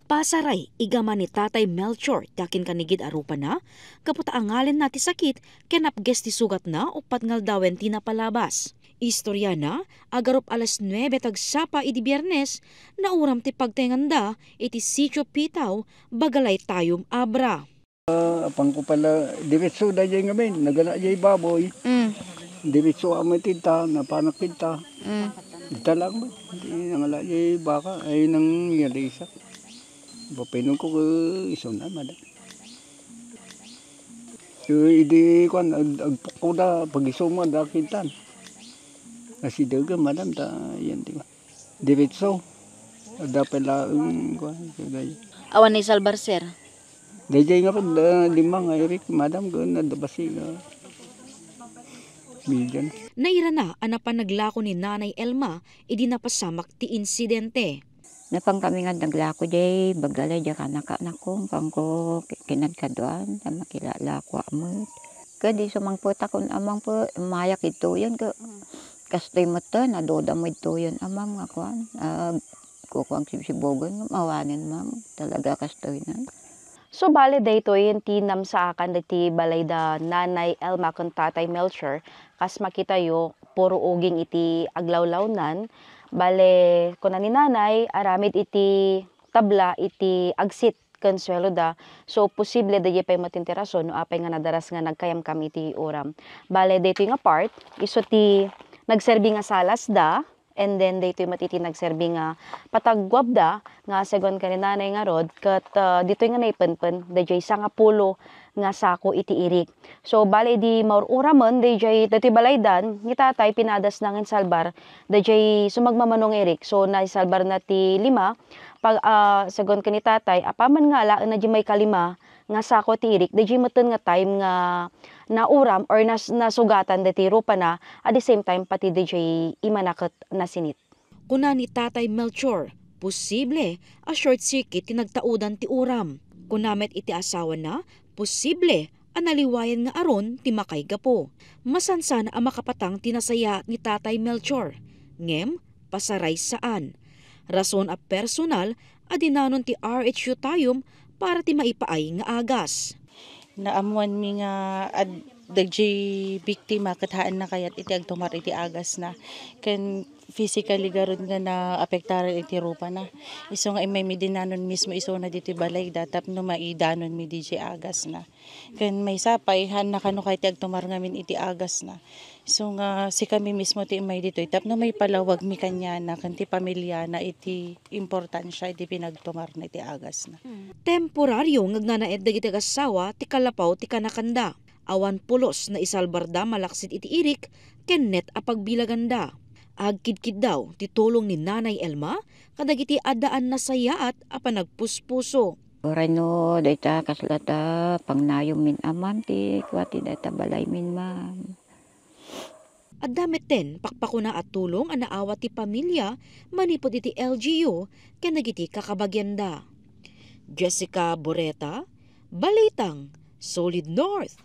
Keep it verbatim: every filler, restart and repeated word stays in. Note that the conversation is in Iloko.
Pasaray, igama ni Tatay Melchor ti akinkanigid a rupana, gapu ta angalenna ti sakit ken napges ti sugatna uppat nga aldawen ti napalabas. Istoriana, agarup alas nuebe tagsapa idi Biyernes, nauram ti pagtenganda iti Sitio Pitaw, Bagalay Tayum, Abra. Apanko pala, diretso daydiay ngamin, nagala jay baboy. Mm. Diretso a met ita, napanak ita. Mm. Ita lang ba? Di nangala jay baka, ay nang yalisa. Bapenong ko, eh, iso na, madam. So, idi, kuan, ag-, agpukko da, pag-iso mo, da kintan. Kasi daga, madam, ta, yan, di ba? Diretso. Ada pala, um, kuan, kagay. Awan ni salbar, sir? Daydiay nga pud, ah, lima nga irik, madam, kun nadabasi nga. Median. Nairana a napan naglako ni Nanay Elma idi napasamak ti insidente. Napan kami nga naglako jay Bagalay, jay kanaka-, nakong, pangko ki-, kinadkaduan, ta makilalako a met. Ket di sumangpet akon amang pe, mayak itoyen, ke-, kastoy met ten, aduda mo itoyen amang nga kuan, ah, kukuang sibsibogen, awanen, ma'am. Talaga kastoy na. So, bale, daytoy ti namsaakan dagiti balay da Nanay Elma ken Tatay Melchor. Kas makitayo, puro uging iti aglawlawnan. Bale, kuna ni Nanay, aramid iti tabla iti agsit ken suelo da. So, posible daydiay pay met ti rason no apay nga nadaras nga nagkayamkam iti uram. Bale, daytoy nga part, isu ti nagserbi nga salas da, and then daytoy met iti nagserbi nga patagguapda nga segun ken ni Nanay ngarud, ket, ah, ditoy nga naipenpen, daydiay sangapulo nga sako iti irik. So, bale, idi maur-uramen, daydiay, daytoy balaydan ni Tatay, pinadasna nga insalbar, daydiay sumagmamano nga irik. So, naisalbarna ti lima, pag, ah, segun ken ni Tatay, apaman nga alaenna diay maikalima nga sako ti irik, daydiay metten nga time nga nauram or nas-, nasugatan daytoy rupana, at the same time, pati daydiay imana ket nasinit. Kuna ni Tatay Melchor, posible a short circuit ti nagtaudan ti uram. Kuna met iti asawana, posible a naliwayan nga aron ti makaigapu. Masansan a makapatang ti nasayaat ni Tatay Melchor, ngem pasaray saan. Rason a personal a dinanon ti R H U Tayum para ti maipaay nga agas. Naammuanmi nga ad-, dagiti biktima ket haanna kayat iti agtumar iti agasna. Ken physically garud nga naapektaran iti rupana. Isu nga immaymi dinanon mismo isuna ditoy balayda tapno maidanonmi ditoy agasna. Ken maysa pay, haanna kano kayat ti agtumar ngamin iti agasna. Isu nga sikami mismo ti immay ditoy tapno maipalawagmi kaniana ken ti pamiliana iti importansia iti pinagtumarna iti agasna. Temporario nga agnanaed dagiti agassawa ti kallapaw ti kanakanda. Awan pulos naisalbarda malaksid iti irik ken net a pagbilaganda. Agkidkiddaw ti tulong ni Nanay Elma kadagiti addaan nasayaat a panagpuspuso. Uray no dayta kasla ta pangnayummin amam ti kua ti dayta balaymin, ma'am. Adda metten pakpakuna a tulong a naawat ti pamilia manipud iti L G U ken dagiti kakabagianda. Jessica Boreta, Balitang Solid North.